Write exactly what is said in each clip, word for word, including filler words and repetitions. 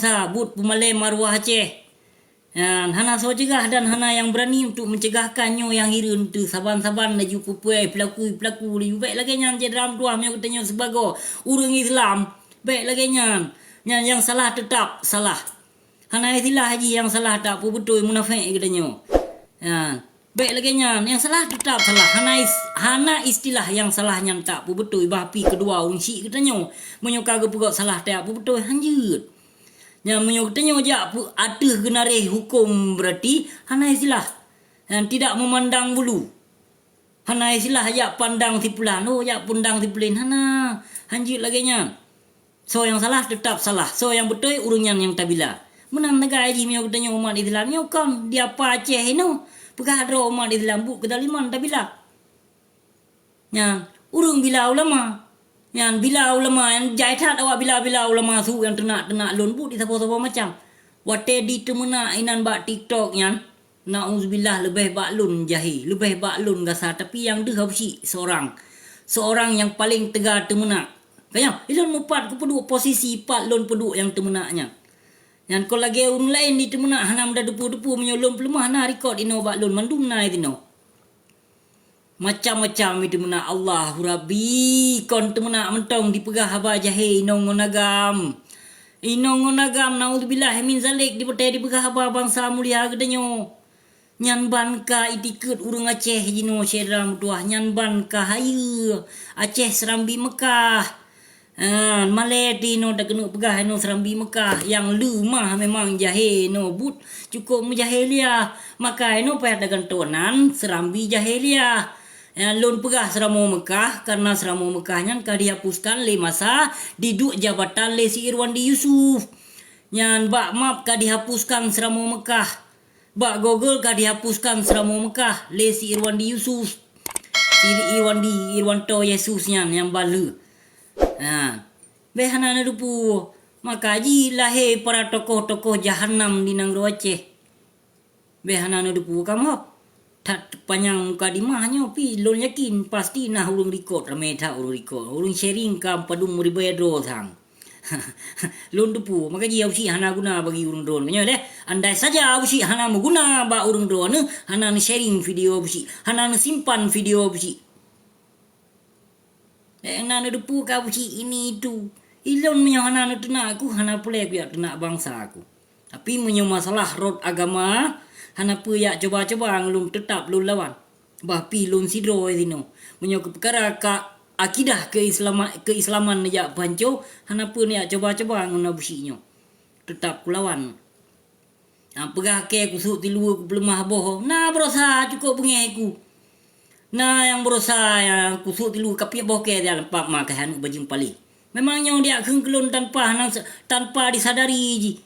bansa, buet peumalée maruah Aceh. Nyan, hana soe cegah dan hana nyang beurani untuk meucegahkan nyoe nyang hireuen teuh saban-saban laju peupuai peulaku-peulaku laju. Bék lagée nyan cit dalam tuah meunyoe geutanyoe sibagoe ureuëng Islam. Bék lagée nyan. Nyan nyang salah teutap salah. Hana istilah jih nyang salah tapeubeutôi, munafék geutanyoe. Nyan. Bék lagée nyan, nyang salah teutap salah. Hana is-, hana istilah nyang salah nyan tapeubeutôi, bah pi keudua ureuëng syiek geutanyoe. Meunyoe ka geupeugét salah tapeubeutôi, hanjeuet. Nyan meunyoe geutanyoe jak peu-, ateueh geunaréh huköm, beurati hana istilah. Nyan tidak memandang bulu. Hana istilah jak pandang si pulan, oh, jak pandang si pulen. Hana, hanjeuet lagée nyan. Soe nyang salah, teutap salah. Soe nyang beutôi, ureuëng nyan nyang tabila. Meunan lagée jih meunyoe geutanyoe umat Islam nyoe kon di apa Aceh inoe, peugah droe umat Islam buet keuzaliman tabila. Nyan, ureuëng bila ulama. Nyan, bila ulama, nyan jai that awak bila-bila ulama su nyang teunak-teunak lôn buet di saboh-saboh macam. Watée diteumeunak inan bak TikTok nyan, na'udzubillah, leubeh bak lôn jahé, leubeh bak lôn gasa, tapi nyang deuh Abu Syik seorang. Seorang nyang paleng teuga teumeunak. Kayang, ilôn mupat kupeuduek posisi pat lôn peuduek nyang teumeunak nyan. Nyan kon lagée ureuëng laén di teumeunak hana meuda teupeu-teupeu meunyoe lôn peuleumah na rikot inoe bak lôn mandum na inoe. Macam-macam itu meunan, Allahu Rabbi, kon teumeunak mantong dipeugah haba jahé inong ngon agam. Inong ngon agam, naudzubillah min zalik, dipeutée dipeugah haba bansa mulia geutanyoe. Nyan ban ka itikeuet ureuëng Aceh jinoe syedara meutuwah, nyan ban ka hayeue Aceh Seurambi Meukah. Ah, malée tinoe takeuneuk peugah inoe Seurambi Meukah, nyang leumah memang jahé inoe buet cukôp meujahé liah. Maka inoe payah tagantoe nan Seurambi jahé liah. Ya, lôn peugah Seuramoe Meukah, karna Seuramoe Meukah nyan ka dihapuskan lé masa diduek jabatan lé si Irwandi Yusuf. Nyan bak map ka dihapuskan Seuramoe Meukah. Bak Google ka dihapuskan Seuramoe Meukah lé si Irwandi Yusuf. Si Irwandi, Irwanto Yesus nyan nyang baleue. Ha. Bék hana neuteupeue, maka jih lahé para tokoh-tokoh jahanam di nanggroe Aceh. Bék hana neuteupeue kamoe. That panyang mukadimah nyoe pi lôn yakin pasti na ureuëng rikot, ramé that ureuëng rikot. Ureuëng sharing ka padum ribée droe sang. Lôn teupeue, maka jih Abu Syik hana guna bagi ureuëng droeneuh. Nyoe lé, andai saja Abu Syik hana meuguna bak ureuëng droeneuh, hana neusharing video Abu Syik, hana neusimpan video Abu Syik. Eh, na neuteupeue ka Abu Syik ini itu. Ilôn meunyoe hana neuteunak aku, hana peureulée kujak teunak bansa aku. Tapi meunyoe masalah rot agama, hana peue jak coba-coba ngon lôn, teutap lôn lawan. Bah pi lôn sidroe sinoe. Meunyoe keu peukara ka akidah keuislama-, keuislaman neujak peuhanco, hana peue neujak coba-coba ngon Abu Syik nyoe. Teutap kulawan. Nyang peugah kée kusut tilu kupeuleumah boh, na beurosa cukôp beungéh ku. Na nyang beurosa nyang kusut tilu kapiep boh kée dan pap ma keuh aneuk bajeueng palé. Memang nyoe diak kheun keu lôn tanpa hana se-, tanpa disadari jih.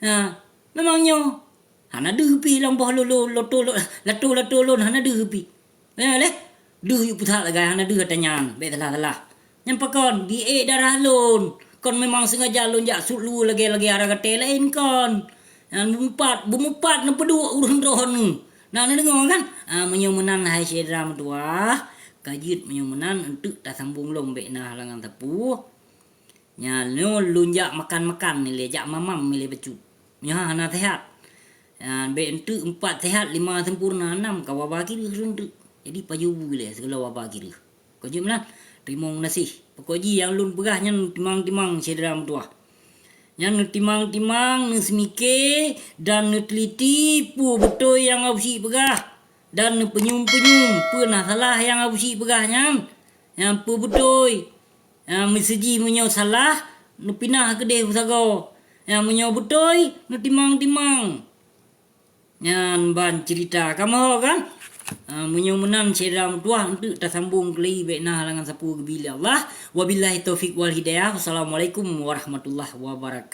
Ha, memang nyoe. Hana deuh pih lam boh lolo, loto, lo-, lato-lato lôn hana deuh pih. Ya leh, deuh yue peutak lagée hana deuh ata nyan, bék salah-salah. Nyan pakon, di ék darah lôn. Kon memang sengaja lôn jak sut lu lagée-lagée ara gaté laén kon. Nyan beumeupat, beumeupat neupeuduek ureuëng droeneuh. Na neudeungoe kan? Ah, meunyoe meunan hai syedara meutuwah, ka jeuet meunyoe meunan enteuk tasambong lom bék na halangan sapeue. Nyan nyoe lôn jak makan-makan ilée, jak mamam ilée bacut. Nyoe hana sehat. Nyan bék enteuk empat sehat, lima sempurna, enam ka waba kireuh lôn teuk. Jadi pajoh bu ilée segala waba kireuh. Ka jeuet meunan, teurimong geunaséh. Pokok jih nyang lôn peugah nyan timang-timang syedara meutuwah. Nyan neutimang-timang, neuseumike dan neuteuliti peue beutôi nyang Abu Syik peugah. Dan neupeunyum-peunyum peue na salah nyang Abu Syik peugah nyan. Nyang peue beutôi. Nyang meuseujih meunyoe salah, neupinah keudeh beusagoe. Nyang meunyoe beutôi, neutimang-timang. Nyan ban ceurita kamoe kan? Ah, meunyoe meunan syedara meutuwah, enteuk tasambong keulai bék na halangan sapeue geubi lé Allah. Wabillahi taufiq wal hidayah. Wassalamualaikum warahmatullahi wabarakatuh.